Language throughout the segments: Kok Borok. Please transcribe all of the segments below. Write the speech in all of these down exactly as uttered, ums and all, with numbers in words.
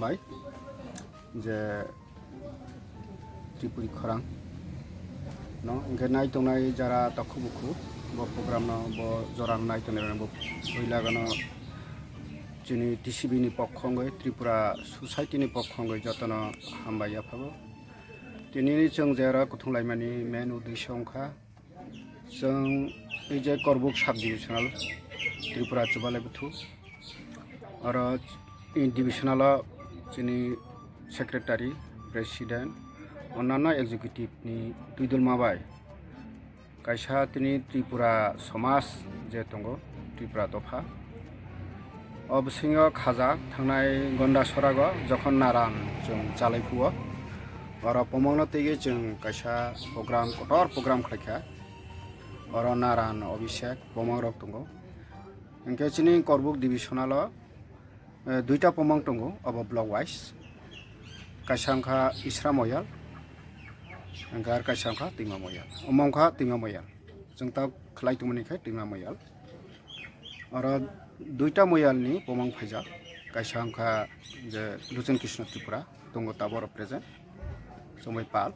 Bai je Tripuri khorang no hwnkhe nai tongnai jara takhuk bukhuk bo program no bo jora nai tongnai rok bo puila gano chini T C B ni pokho wngwi Tripura society ni pokho wngwi jotono hambai yaphago. Tini chwng je oro kuthung laimani main uddesho wngkha chwng ei je Korbuk sub divisional Tripura chubalai buthu oro divisional o chini secretary, president, onnanno executive ni twi dulma bai kaisa tini Tripura somaj je tongo, Tripura dopha, o bisingo khaja thangnai Gonda sorago jokhon naran chwng chalai phuo, oro pomongno twiwi chwng kaisa program, kotor program khlaikha, oro naran obisek pomong rok tongo. Hwnkhe chini Korbuk divisional o, eh, duita pomong tongo obo block wise. Kaisa wngkha Isra Moyal, hwnkhe ar kaisa wngkha Twima Moyal. Omo wngkha Twima Moyal. Chwng ta khlai tongmani khe Twima Moyal. Oro duita moyal ni pomong phaijak. Kaisa wngkha je Luchen Krishna Tripura, tongo tabuk oro present, Chomai Pal.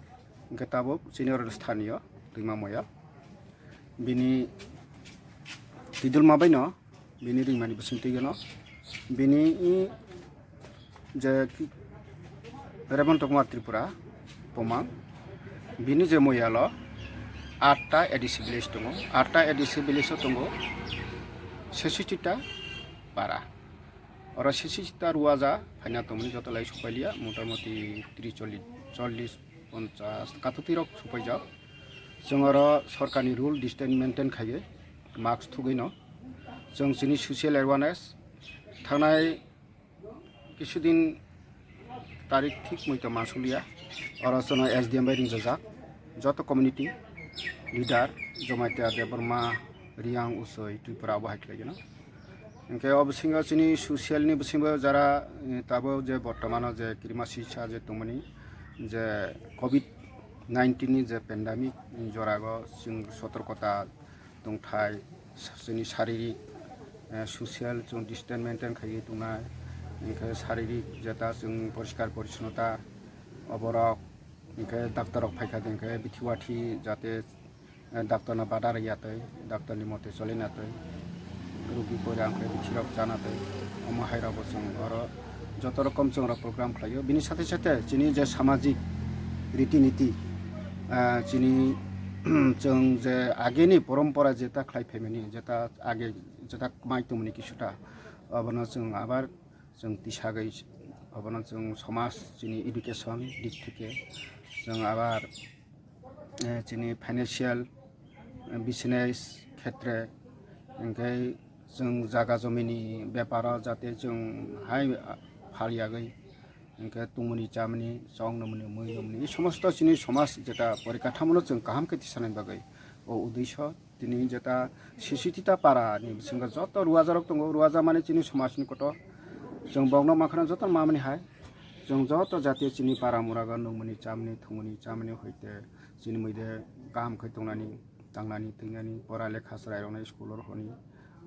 Hwnkhe tabuk chini oro sthaniyo Twima Moyal. Bini twi dulma baino bini ringmani bising twi gano bini i je ki-, Remonto Kumar Tripura pomang, bini je moyalo atta A D C village tongo, atta A D C village o tongo sesisita para. Oro sesisita ruaja phaina tongmani joto lai sopailia, motamoti tris, chollish, chollish, ponchas kathotwi rok sopaijak. Chwng oro sorkarni rule distance maintain khaiwi mask thugwino chwng chini social awareness thangnai kisudin tarik thik muitu mansukliya. Oro chwngno S D M bai ringjajak joto community leader, Jamatia, Debbarma, Riyang, Usoi, Tripura abo hai khlaigwino. Hwnkhe o bisingo chini social ni bisingo jara, eh, tabuk je bortomano je kirima sisa je tongmani je covid nineteen ni je pandemic ni jorago chwng sotorkota tongthai, chini saririk, eh, social chwng distance maintain khaiwi tongnai, hwnkhe saririk jeta chwng poriskar porisonota oborok, hwnkhe doctor rok phaikha hwnkhe bithi wathi jate, eh, doctor no bada rwya twi, doctor ni mote choli na twi, rugi poida hwnkhe bithi rok chana twi, omo hai rok bo chwng oro joto rokom chwng oro program khlaio. Bini sathe sathe chini je samajik riti niti, ah, chini chwng je ageni porompora jeta khlai phaimani, jeta age jeta mai tongmani kisuta, obono chwng abar chwng tisagwi obono chwng somaj chini education dik thike chwng abar, eh, chini financial, eh, business khetre, hwnkhe chwng jaga jomini beparo jate chwng hai phal yagwi, hwnkhe tongmani chamani, chong nungmani, mui nungmani, ei somosto chini somaj jeta porikathamono chwng kaham khe tisanani bagwi o uddesho tini jeta sisitita para ni bisingo joto ruajarok tongo, ruaja mani chini somaj ni kotor, chwng bokno makhano joto mamani hai, chwng joto jatiyo chini para murago nungmani, chamani, thwngmani, chamani hoite chini muide kaham khe tongnani, tangnani, twinani, pora lekha chwrairokno school o rohorni,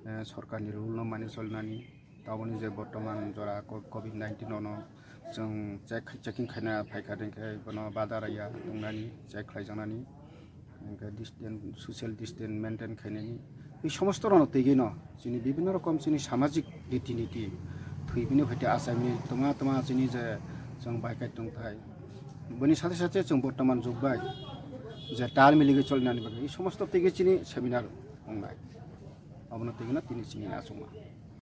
eh, sorkarni rule no mani solinani, taboni je bortoman jora co-, covid nineteen ono chwng check khai, checking khaina phaikha, hwnkhe bono bada rwya tongnani, check khlaijaknani, hwnkhe distance, social distance maintain khainani, ei somosto rokno twiwi no chini bibhinno rokom chini samajik riti niti thwibini hoite achaimani twma twma chini je chwng bai kai tongthai, boni sathe sathe chwng bortoman jug bai je tal miligwi cholinani bagwi ei somosto twiwi chini seminar wngnai, abono twiwi no tini chini achukma.